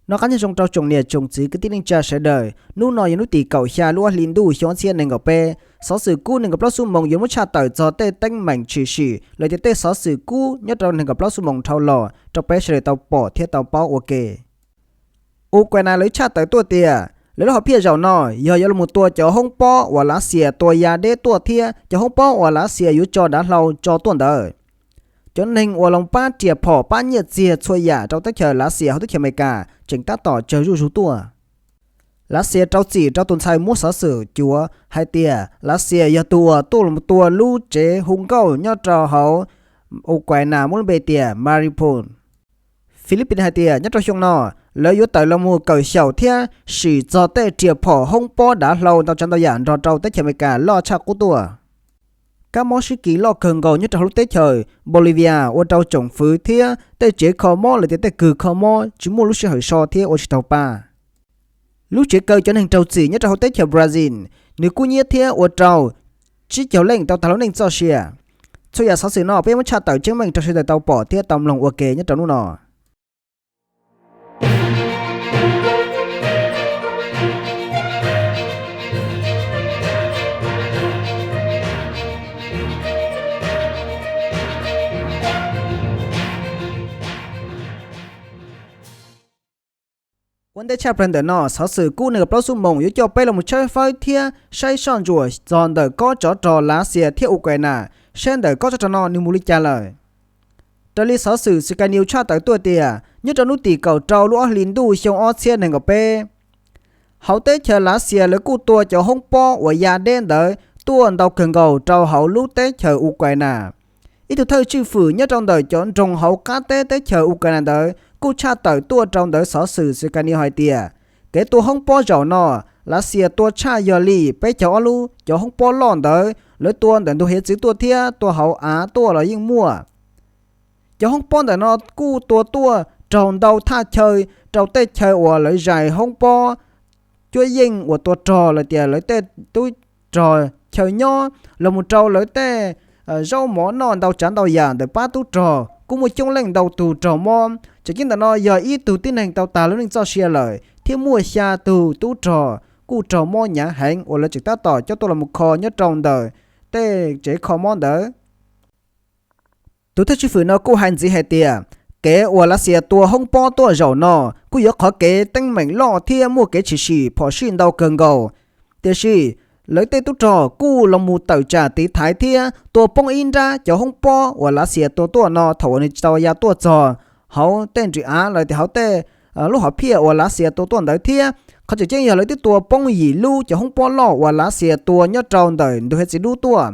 Noj qab nyob zoo rau tsoom niam tsoom txiv kwv tij neej tsa sawv daws, hnub no yog hnub tim kaum xya lub ob hli ntuj xyoo ob txhiab nees nkaum peb. Xov xwm kub nees nkaum plaub xuab moos yuav muab tshaj tawm txog tej teeb meem tshwm sim los tias tej xov xwm kub nyob rau nees nkaum plaub xuab moos dhau los rau peb sawv daws tau pom thiab tau paub ua ke. Ukraine lawv tshaj tawm tuaj tias lawv lub hom phiaj zaum no yog yuav los mus tua cov hoob pob uas Lav Xias tua ya deb tuaj thiab cov hoob pob uas Lav Xias yuav tso dav hlau tso tuaj ntawd. Cov neeg uas los pab riam phom pab nyiaj txiag txhua yam rau teb chaws Lav Xias hauv teb chaws Amelikas tseem tab tom tsawg zuj zus tuaj. Lav Xias rau txim rau tus ntxhais muab xov xwm cuav hais tias Lav Xias yog tus uas tuaj los tua lub tsev hu nkauj nyob rau hauv Ukraine muab lub npe tias Mariupol. Philippines hais tias nyob rau xyoo no lawv yuav tawm los mus kawm xyaum thiab sim txog tej riam phom hoob pob dav hlau ntau tsav ntau yam nrog rau teb chaws Amelikas loj tshaj qub tuaj. Kab mob sib kis loj kawg nkaus nyob rau hauv lub teb chaws Bolivia ua rau tsoom fwv thiab tej tsev kho mob los tias tej kws kho mob tsis muaj lub sij hawm so thiab ua tsis tau pa. Lub tsev kaw cov neeg raug txim nyob rau hauv teb chaws Brazil, nws kub nyiab thiab ua rau tsib caug leej tau tag lub neej txoj sia. Txhua yam xov xwm no peb muab tshaj tawm tseeb meej rau sawv daws tau pom thiab tau mloog ua ke nyob rau hnub no. Ua ntej tshaj plaws ntawm no, xov xwm kub nees nkaum plaub xuab moos yuav coj peb los mus tshawb fawb thiab saib soj ntsuam txog ntawm kob tsov rog Lav Xias thiab Ukraine, saib ntawm kob tsov rog no nws mus li cas lawm. Raws li xov xwm Sky News tshaj tawm tuaj tias nyob rau hnub tim kaum rau lub ob hlis ntuj xyoo ob txhiab nees nkaum peb, hauv teb chaws Lav Xias lawv kuj tua cov hoob pob uas ya deb ntawd tuaj ntau kawg nkaus rau hauv lub teb chaws Ukraine. Ib tug thawj tswj fwm nyob rau ntawm cov nroog hauv qab teb teb chaws Ukraine ntawd kuj tshaj tawm tuaj rau ntawv xov xwm Sky News hais tias kev tua hoob pob zaum no, Lav Xias tua tshaj yog li peb caug ob lub cov hoob pob loj ntawd, lawv tua ntawm ntug hiav txwv tuaj thiab tua hauv av tuaj los yeej muaj. Cov hoob pob ntawm no kuj tua tuaj raug ntau thaj chaw rau tej chaw uas lawv zais hoob pob cuab yeej uas tua rog los tias lawv tej tub rog chaw nyob los mus rau lawv tej zaub mov noj ntau tsav ntau yam ntawm pab tub rog kuj muaj coob leej ntau tus raug mob. Tseem ceeb ntawm no yog ib tug tib neeg tau tag lub neej txoj sia lawm thiab muaj xya tug tub rog kuj raug mob hnyav heev uas lawv tseem tab tom coj tuaj los mus kho nyob rau ntawm tej tsev kho mob ntawd. Tus thawj tswj fwm no kuj hais ntxiv hais tias kev uas Lav Xias tua hoob pob tuaj zaum no kuj yuav qhov kev teeb meem loj thiab muaj kev tshwm sim phom sij ntau kawg nkaus. Tiam sis lawv tej tub rog kuj los mus tawm tsam tiv thaiv thiab tua poob ib nrab cov hoob pob uas Lav Xias tua tuaj no thaum uas nws tsis tau ya tuaj txog hauv tej nrim av los tias hauv tej lub hom phiaj uas Lav Xias tua tuaj ntawd thiab. Qhov tseem ceeb yog lawv twb tua poob yim lub cov hoob pob loj uas Lav Xias tua nyob rau ntawm ntug hiav txwv dub tuaj.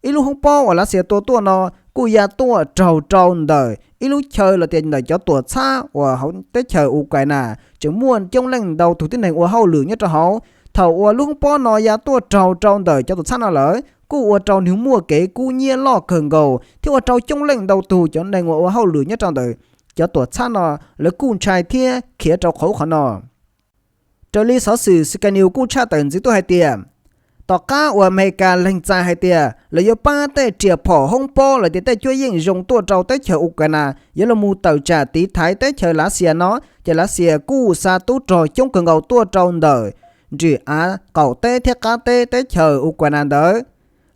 Ib lub hoob pob uas Lav Xias tua tuaj no kuj ya tuaj raug rau ntawm ib lub chaw los tias ntawm cov tuam txhab uas hauv teb chaws Ukraine tseem muaj coob leej ntau tus tib neeg ua hauj lwm nyob rau hauv. Thaum uas lub hoob pob no ya tuaj raug rau ntawm cov tuam txhab no lawm kuj ua rau nws muaj kev kub nyiab loj kawg nkaus thiab ua rau coob leej ntau tus cov neeg uas ua hauj lwm nyob rau ntawm cov tuam txhab no lawv kuj ntshai thiab khiav rau qhov ub qhov no. Raws li xov xwm Sky News kuj tshaj tawm ntxiv tuaj hais tias tom qab uas Amelikas lees txais hais tias lawv yuav pab tej riam phom hoob pob los tias tej cuab yeej zoo tuaj rau teb chaws Ukraine yuav los mus tawm tsam tiv thaiv teb chaws Lav Xias no, ces Lav Xias kuj xa tub rog coob kawg nkaus tuaj rau ntawm nrim av qaum teb thiab qab teb teb chaws Ukraine ntawd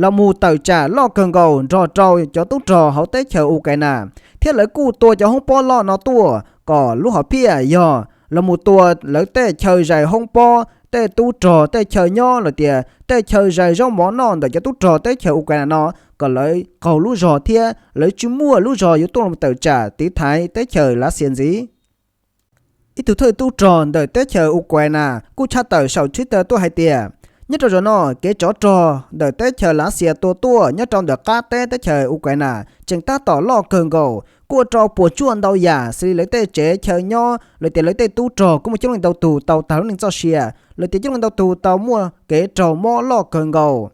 los mus tawm tsam loj kawg nkaus nrog rau cov tub rog hauv teb chaws Ukraine, thiab lawv kuj tua cov hoob pob loj no tuaj kom lub hom phiaj yog los mus tua lawv tej chaw zais hoob pob, tej tub rog tej chaw nyob los tias tej chaw zais zaub mov noj ntawm cov tub rog teb chaws Ukraine no kom lawv qaug lub zog thiab lawv tsis muaj lub zog yuav tuaj los tawm tsam tiv thaiv teb chaws Lav Xias ntxiv. Ib tug thawj tub rog ntawm teb chaws Ukraine kuj tshaj tawm saum Twitter tuaj hais tias nyob rau zaum no kev tsov rog ntawm teb chaws Lav Xias tua tuaj nyob rau ntawm qab teb teb chaws Ukraine tseem tab tom loj kawg nkaus kuj ua rau puas tsuaj ntau yam xws li lawv tej tsev chaw nyob los tias lawv tej tub rog kuj muaj coob leej ntau tus tau tag lub neej txoj sia los tias coob leej ntau tus tau muaj kev raug mob loj kawg nkaus.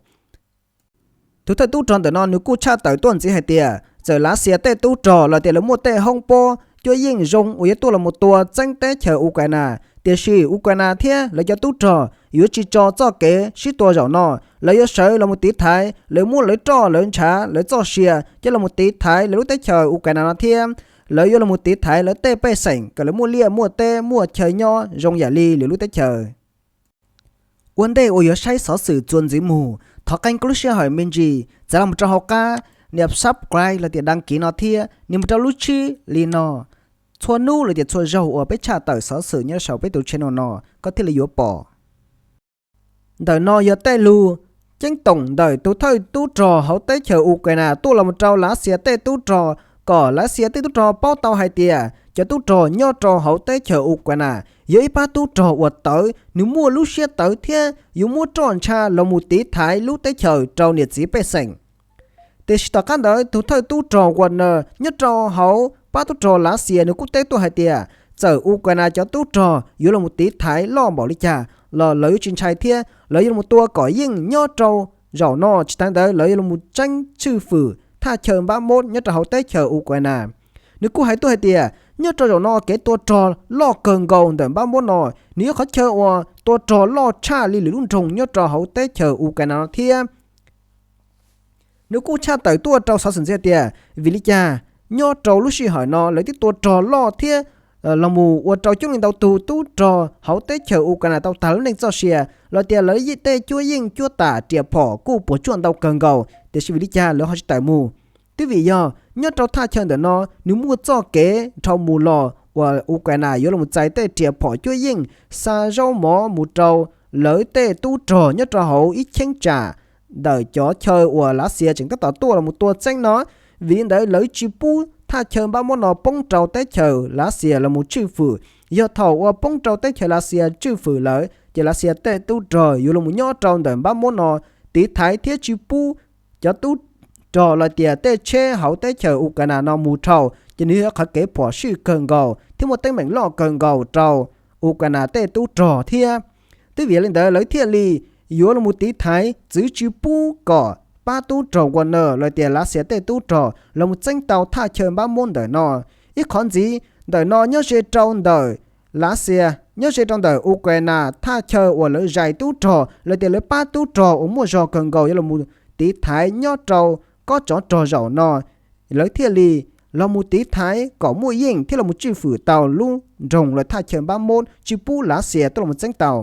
Tus thawj tub rog ntawm no nws kuj tshaj tawm tuaj ntxiv hais tias txawm Lav Xias tej tub rog los tias lawv muaj tej hoob pob cuab yeej zoo uas yuav tuaj los mus tua txeeb teb chaws Ukraine, tiam sis Ukraine thiab lawv cov tub rog yuav tsis tso txoj kev sib tua zaum no, lawv yuav sawv los mus tiv thaiv, lawv muab lawv roj lawv ntshav lawv txoj sia coj los mus tiv thaiv lawv lub teb chaws Ukraine no thiab. lawv yuav los mus tiv thaiv lawv tej pej xeem kom lawv muaj liaj muaj teb muaj chaw nyob zoo yam li lwm lub teb chaws. Ua ntej uas yuav saib xov xwm txuas ntxiv mus, thov qee koj lub sij hawm me ntsis txav los rau hauv qab nias subscribe los tias đăng ký no thiab nias mus rau lub tswb li no. Txhua hnub los tias txhua zaug uas peb tshaj tawm xov xwm nyob saum peb tus channel no, koj thiaj li yuav pom. Ntawm no yog tej lus ceeb toom ntawm tus thawj tub rog hauv teb chaws Ukraine tuaj los mus rau Lav Xias tej tub rog, kom Lav Xias tej tub rog paub tau hais tias cov tub rog nyob rau hauv teb chaws Ukraine yog ib pab tub rog uas tawv, nws muaj lub siab tawv thiab yuav muab roj ntsha los mus tiv thaiv lub teb chaws rau niam txiv pej xeem. Tiam sis tom qab ntawd tus thawj tub rog Wagner nyob rau hauv pab tub rog Lav Xias nws kuj teb tuaj hais tias txawm Ukraine cov tub rog yuav los mus tiv thaiv loj npaum li cas los lawv yuav tsis ntshai thiab lawv yuav los mus tua kom yeej nyob rau zaum no. Tsis tas ntawd lawv yuav los mus tseeb tswj fwm thaj chaw Bakhmut nyob rau hauv teb chaws Ukraine. Nws kuj hais tuaj hais tias nyob rau zaum no kev tua rog loj kawg nkaus ntawm Bakhmut no, nws yog qhov chaw uas tua rog loj tshaj li lwm lub nroog nyob rau hauv teb chaws Ukraine no thiab. Nws kuj tshaj tawm tuaj rau xov xwm ntxiv tias vim li cas nyob rau lub sij hawm no lawv twb tua rog loj thiab los mus ua rau coob leej ntau tus tub rog hauv teb chaws Ukraine tau tag lub neej txoj sia, los tias lawv tej cuab yeej cuab tam riam phom kuj puas tsuaj ntau kawg nkaus, tiam sis vim li cas lawv ho tsis tawm mus? Twb vim yog nyob rau thaj chaw ntawm no nws muaj txoj kev dhau mus los uas Ukraine yuav los txais tej riam phom cuab yeej xa zaub mov mus rau lawv tej tub rog nyob rau hauv ib cheeb tsam ntawm cov chaw uas Lav Xias tseem tab tom tuaj los mus tua txeeb no. Vim li ntawd lawv tsis pub thaj chaw Bakhmut no poob rau teb chaws Lav Xias los mus tswj fwm. Yog thaum uas poob rau teb chaws Lav Xias tswj fwm lawm ces Lav Xias tej tub rog yuav los mus nyob rau ntawm Bakhmut no tiv thaiv thiab tsis pub cov tub rog los tias tej tsheb hauv teb chaws Ukraine no mus dhau, ces nws yog qhov kev phom sij kawg nkaus thiab muaj teeb meem loj kawg nkaus rau Ukraine tej tub rog thiab. Twb vim li ntawd lawv thiaj li yuav los mus tiv thaiv txwv tsis pub kom pab tub rog Wagner los tias Lav Xias tej tub rog los mus txeeb tau thaj chaw Bakhmut ntawm no. Ib qhov ntxiv ntawm no nyob ze rau ntawm Lav Xias, nyob ze rau ntawm Ukraine thaj chaw uas lawv zais tub rog los tias lawv pab tub rog uas muaj zog kawg nkaus yuav los mus tiv thaiv nyob rau kob tsov rog zaum no. Lawv thiaj li los mus tiv thaiv kom muaj yeej thiab los mus tswj fwm tau lub nroog los thaj chaw Bakhmut tsis pub Lav Xias tuaj los mus txeeb tau.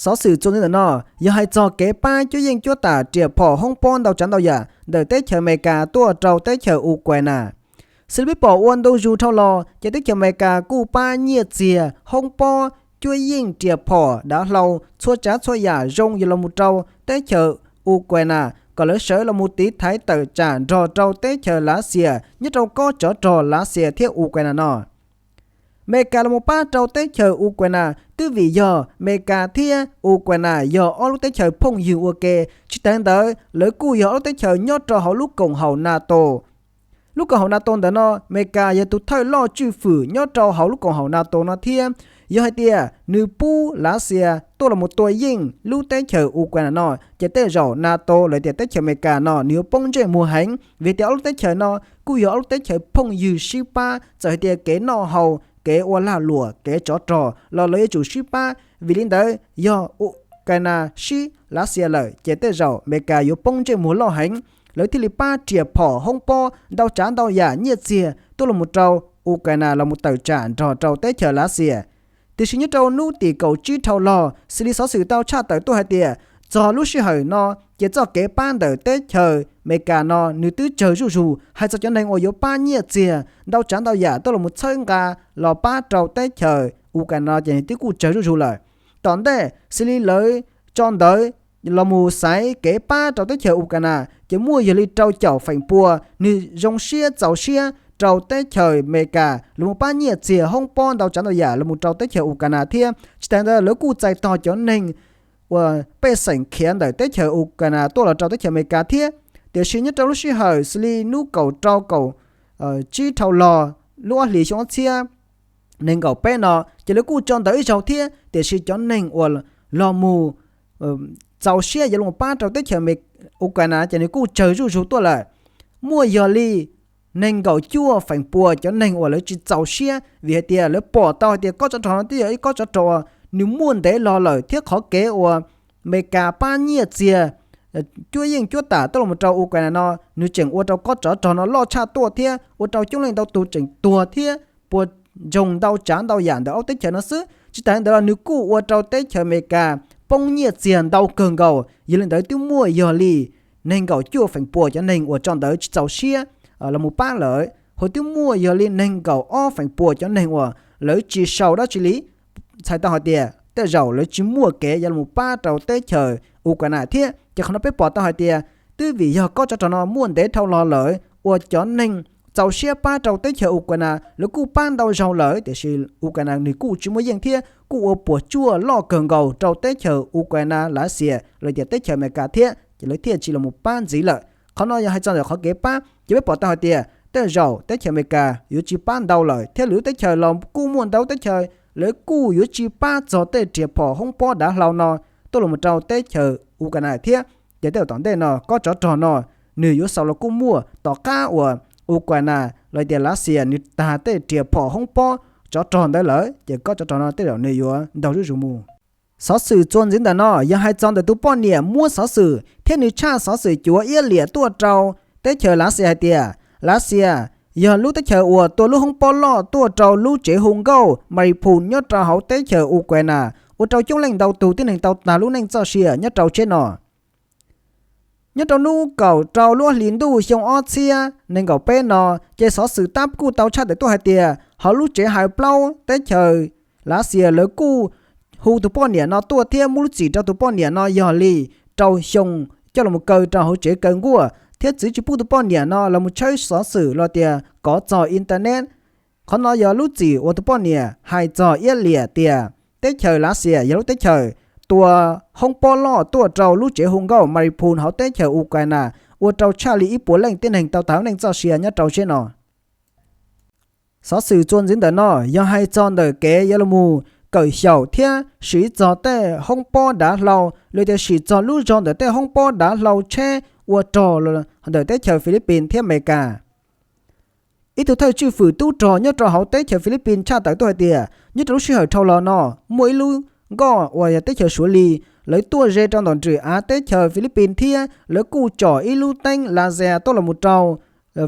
Xov xwm txuas ntxiv ntawm no yog hais txog kev pab cuab yeej cuab tam riam phom hoob pob ntau tsav ntau yam ntawm teb chaws Amelikas tuaj rau teb chaws Ukraine. Xws li peb pom ua ntu zus dhau los ces teb chaws Amelikas kuj pab nyiaj txiag hoob pob cuab yeej riam phom dav hlau txhua tsav txhua yam zoo yuav los mus rau teb chaws Ukraine kom lawv sawv los mus tiv thaiv tawm tsam nrog rau teb chaws Lav Xias nyob rau kob tsov rog Lav Xias thiab Ukraine no. Amelikas los mus pab rau teb chaws Ukraine twb vim yog Amelikas thiab Ukraine yog ob lub teb chaws phooj ywg ua ke. Tsis tas ntawd lawv kuj yog ob lub teb chaws nyob rau hauv lub koom haum NATO. Lub koom haum NATO ntawm no Amelikas yog tus thawj loj tswj fwm nyob rau hauv lub koom haum NATO no thiab. Yog hais tias nws pub Lav Xias tuaj los mus tua yeej lub teb chaws Ukraine no ces tej zaum NATO los tias teb chaws Amelikas no nws yuav poob ntsej muag heev vim tias ob lub teb chaws no kuj yog ob lub teb chaws phooj ywg sib pab, txawm hais tias kev noj haus, kev ua lag luam, kev tsov rog los lawv yuav tsum sib pab. Vim li ntawd yog Ukraine sib Lav Xias lawm ces tej zaum Amelikas yuav poob ntsej muag loj heev. Lawv thiaj li pab riam phom hoob pob ntau tsav ntau yam nyiaj txiag tuaj los mus rau Ukraine los mus tawm tsam nrog rau teb chaws Lav Xias. Tiam sis nyob rau hnub tim kaum tsib dhau los xws li xov xwm tau tshaj tawm tuaj hais tias txog lub sij hawm no ces txoj kev pab ntawm teb chaws Amelikas no nws twb tsawg zuj zus. Hais txog cov neeg uas yuav pab nyiaj txiag ntau tsav ntau yam tuaj los mus txhawb nqa los pab rau teb chaws Ukraine no ces nws twb kuj tsawg zuj zus lawm. Tom ntej xws li lawv tso ntawv los mus xaiv kev pab rau teb chaws Ukraine ces muaj yog li rau caum feem pua nws zoo siab txaus siab rau teb chaws Amelikas los mus pab nyiaj txiag hoob pob ntau tsav ntau yam los mus rau teb chaws Ukraine thiab. Tsis tas ntawd lawv kuj txais tos cov neeg uas pej xeem khiav ntawm teb chaws Ukraine tuaj los rau teb chaws Amelikas thiab. Tiam sis nyob rau lub sij hawm xws li hnub kaum rau kaum tsib dhau los lub ob hlis xyoo ob txhiab nees nkaum peb no ces lawv kuj tso ntawv ib zaug thiab, tiam sis cov neeg uas los mus txaus siab yuav los pab rau teb chaws Ukraine ces nws kuj tsawg zuj zus tuaj lawm. Muaj yog li nees nkaum cuaj feem pua cov neeg uas lawv tsis txaus siab vim hais tias lawv pom tau hais tias kob tsov rog no twb yog ib kob tsov rog nws muaj ntev los lawm thiab qhov kev uas Amelikas pab nyiaj txiag cuab yeej cuab tam tuaj los rau Ukraine no, nws tseem ua rau kob tsov rog no loj tshaj tuaj thiab ua rau coob leej ntau tus tseem tuag thiab puas ntsoog ntau tsav ntau yam ntawm ob teb chaws no xwb. Tsis tas li ntawd los nws kuj ua rau teb chaws Amelikas poob nyiaj txiag ntau kawg nkaus. Yog li ntawd twb muaj yog li nees nkaum cuaj feem pua cov neeg uas tso ntawd tsis txaus siab los mus pab lawm, hos twb muaj yog li nees nkaum ob feem pua cov neeg uas lawv tsis sau dab tsi li. Txhais tau hais tias tej zaum lawv tsis muaj kev yuav los pab rau teb chaws Ukraine thiab. Ces qhov no peb pom tau hais tias twb vim yog kob tsov rog no muaj ntev dhau los lawm uas cov neeg txaus siab pab rau teb chaws Ukraine lawv kuj pab ntau zaus lawm, tiam sis Ukraine nws kuj tsis muaj yeej thiab kuj ua puas tsuaj loj kawg nkaus rau teb chaws Ukraine, Lav Xias los tias teb chaws Amelikas thiab, ces lawv thiaj tsis los mus pab ntxiv lawm. Qhov no yog hais txog ntawm qhov kev pab, ces peb pom tau hais tias tej zaum teb chaws Amelikas yuav tsis pab ntau lawm thiab lwm lub teb chaws los kuj muaj ntau teb chaws lawv kuj yuav tsis pab txog tej riam phom hoob pob dav hlau no tuaj los rau teb chaws Ukraine thiab. Ces tej zaum tom ntej no kob tsov rog no nws yuav xaus los kuj muaj, tom qab uas Ukraine los tias Lav Xias nws tag tej riam phom hoob pob tsov rog ntawd lawm, ces kob tsov rog no tej zaum nws yuav ntaug zuj zus mus. Xov xwm txuas ntxiv ntawm no yog hais txog ntawm tus poj niam muab xov xwm thiab nws tshaj xov xwm cuav iab liam tuaj rau teb chaws Lav Xias hais tias, Lav Xias yog lub teb chaws uas tua lub hoob pob loj tuaj rau lub tsev hu nkauj Mariupol nyob rau hauv teb chaws Ukraine, ua rau coob leej ntau tus tib neeg tau tag lub neej txoj sia nyob rau tsheb no. Nyob rau hnub kaum rau lub hli ntuj xyoo ob txhiab nees nkaum peb no, ces xov xwm tab kuj tau tshaj tawm tuaj hais tias hauv lub tsev hais plaub teb chaws Lav Xias lawv kuj hu tus poj niam no tuaj thiab muab lub txim rau tus poj niam no yog li rau xyoo coj los kaw rau hauv tsev kaw nkuaj thiab txwv tsis pub tus poj niam no los mus tshawb xov xwm los tias kov txog internet. Qhov no yog lub txim uas tus poj niam hais txog iab liam tias teb chaws Lav Xias yog lub teb chaws tua hoob pob loj tuaj rau lub tsev hu nkauj Mariupol hauv teb chaws Ukraine, ua rau tshaj li ib puas leej tib neeg tau tag lub neej txoj sia nyob rau tsheb no. Xov xwm txuas ntxiv ntawm no yog hais txog ntawm kev yuav los mus kawm xyaum thiab siv txog tej hoob pob dav hlau los tias siv txog lub zog ntawm tej hoob pob dav hlau tsheb ua rog ntawm teb chaws Philippines thiab Amelikas. Ib tug thawj tswj fwm tub rog nyob rau hauv teb chaws Philippines tshaj tawm tuaj hais tias nyob rau lub sij hawm dhau los no muaj ib lub nkoj uas yog teb chaws Suav li, lawv tuaj ze rau ntawm nrim av teb chaws Philippines thiab lawv kuj tsom ib lub teeb laser tuaj los mus rau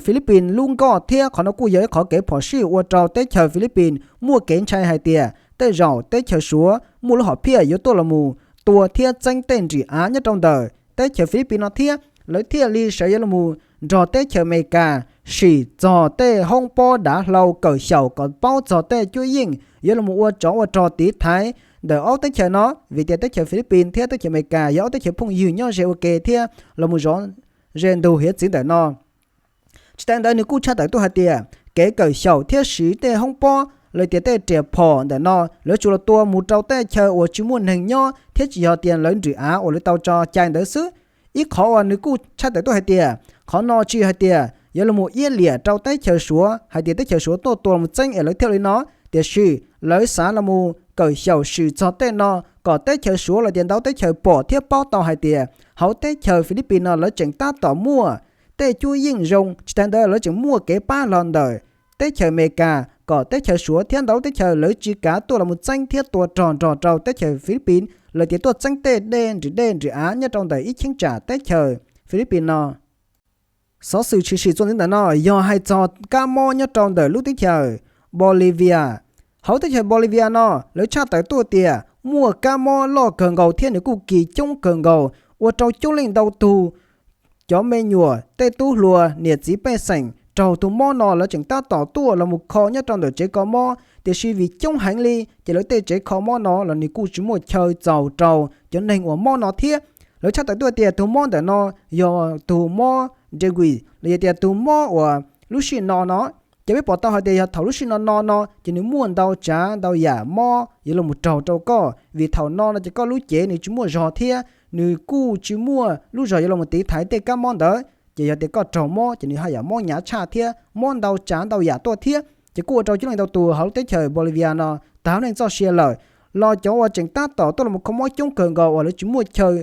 Philippines lub nkoj thiab qhov no kuj yog ib qhov kev phom sij ua rau teb chaws Philippines muaj kev ntshai hais tias tej zaum teb chaws Suav muaj lub hom phiaj yuav tuaj los mus tua thiab txeeb tej nrim av nyob rau ntawm teb chaws Philippines no thiab lawv thiaj li sawv yuav los mus nrog teb chaws Amelikas sim txog tej hoob pob dav hlau kawm xyaum kom paub txog tej cuab yeej yuav los mus ua tsov ua rog tiv thaiv ntawm ob teb chaws no, vim tias teb chaws Philippines thiab teb chaws Amelikas yog ob teb chaws phooj ywg nyob ze ua ke thiab los mus zov ze ntug hiav txwv ntawm no. Tsis tas ntawd nws kuj tshaj tawm tuaj hais tias kev kawm xyaum thiab siv tej hoob pob los tias tej riam phom ntawm no lawv tsuas los tua mus rau tej chaw uas tsis muaj neeg nyob thiab tsis yog tias lawv nrim av uas lawv tau tso cai ntawd xwb. Ib qhov uas nws kuj tshaj tawm tuaj hais tias qhov no tsis yog hais tias yuav los mus iab liam rau teb chaws Suav hais tias teb chaws Suav tuaj tua los mus txeeb es lawv thiaj li no, tiam sis lawv xav los mus kawm xyaum sim txog tej no kom teb chaws Suav los tias ntau teb chaws pom thiab paub tau hais tias hauv teb chaws Philippines no lawv tseem tab tom muaj tej cuab yeej zoo, tsis tas ntawd lawv tseem muaj kev pab los ntawm teb chaws Amelikas kom teb chaws Suav thiab ntau teb chaws lawv tsis kav tuaj los mus txeeb thiab tua rog nrog rau teb chaws Philippines los tias tuaj txeeb tej dej nrim dej nrim av nyob rau ntawm ib cheeb tsam teb chaws Philippines no. Xov xwm tshwm sim txuas ntxiv ntawm no yog hais txog kab mob nyob rau ntawm lub teb chaws Bolivia. Hauv teb chaws Bolivia no lawv tshaj tawm tuaj tias muaj kab mob loj kawg nkaus thiab nws kuj kis coob kawg nkaus ua rau coob leej ntau tug cov me nyuam, tej tub hluas, niam txiv pej xeem raug tus mob no lawv tseem tab tom tuaj los mus kho nyob rau ntawm tsev kho mob, tiam sis vim coob heev li ces lawv tej tsev kho mob no los nws kuj tsis muaj chaw txaus rau cov neeg uas mob no thiab. Lawv tshaj tawm tuaj tias tus mob ntawm no yog tus mob dengue los yog tias tus mob uas lub sij no no. Ces peb pom tau hais tias yog thaum lub sij no no no ces nws muaj ntau tsav ntau yam mob yuav los mus raug rau koj, vim thaum no no ces koj lub cev nws tsis muaj zog thiab nws kuj tsis muaj lub zog yuav los mus tiv thaiv tej kab mob ntawd. Ces yog tias koj raug mob ces nws haj yam mob hnyav tshaj thiab mob ntau tsav ntau yam tuaj thiab. Ces kuj ua rau coob leej ntau tus hauv lub teb chaws Bolivia no tag lub neej txoj sia lawm, los cov uas tseem tab tom tuaj los mus kho mob coob kawg nkaus uas lawv tsis muaj chaw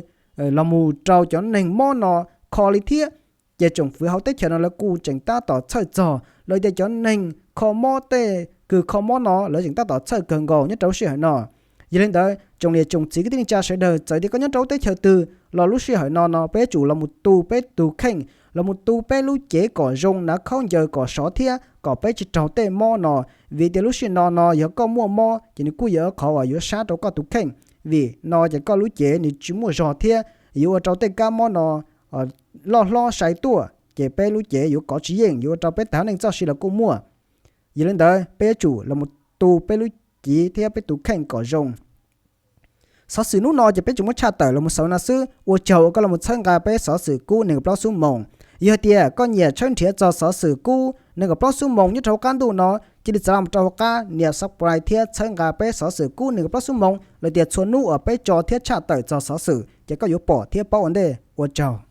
los mus rau cov neeg mob no kho li thiab. Ces tsoom fwv hauv teb chaws no lawv kuj tseem tab tom txhawj txog lawv tias cov neeg kho mob, tej kws kho mob no lawv tseem tab tom txhawj kawg nkaus nyob rau lub sij hawm no. Yog li ntawd tsoom niam tsoom txiv kwv tij neej tsa sawv daws, txawm tias koj nyob rau lub teb chaws twg los lub sij hawm no no peb yuav tsum los mus tu peb tus kheej, los mus tu peb lub cev kom zoo, hnav khaub ncaws kom sov thiab kom peb tsis raug tej mob no. Vim tias lub sij hawm no no yog koj muaj mob ces nws kuj yog qhov uas yuav sab rau koj tus kheej, vim no ces koj lub cev nws tsis muaj zog thiab yuav ua rau tej kab mob no loj hlob sai tuaj ces peb lub cev yuav kov tsis yeej, yuav ua rau peb tag neej txoj sia los kuj muaj. Yog li ntawd peb yuav tsum los mus tu peb lub cev thiab peb tus kheej kom zoo. Xov xwm hnub no ces peb tsuas muab tshaj tawm los mus xaus no xwb. Ua tsaug uas koj los mus txhawb nqa peb xov xwm kub nees nkaum plaub xuab moos. Yog hais tias koj nyiam tshawb nrhiav txog xov xwm kub nees nkaum plaub xuab moos nyob rau hauv qab ntuj no, cia li txav los rau hauv qab nias subscribe thiab txhawb nqa peb xov xwm kub nees nkaum plaub xuab moos, lawm tias txhua hnub uas peb tso thiab tshaj tawm txog xov xwm ces koj yuav pom thiab paub ua ntej. Ua tsaug.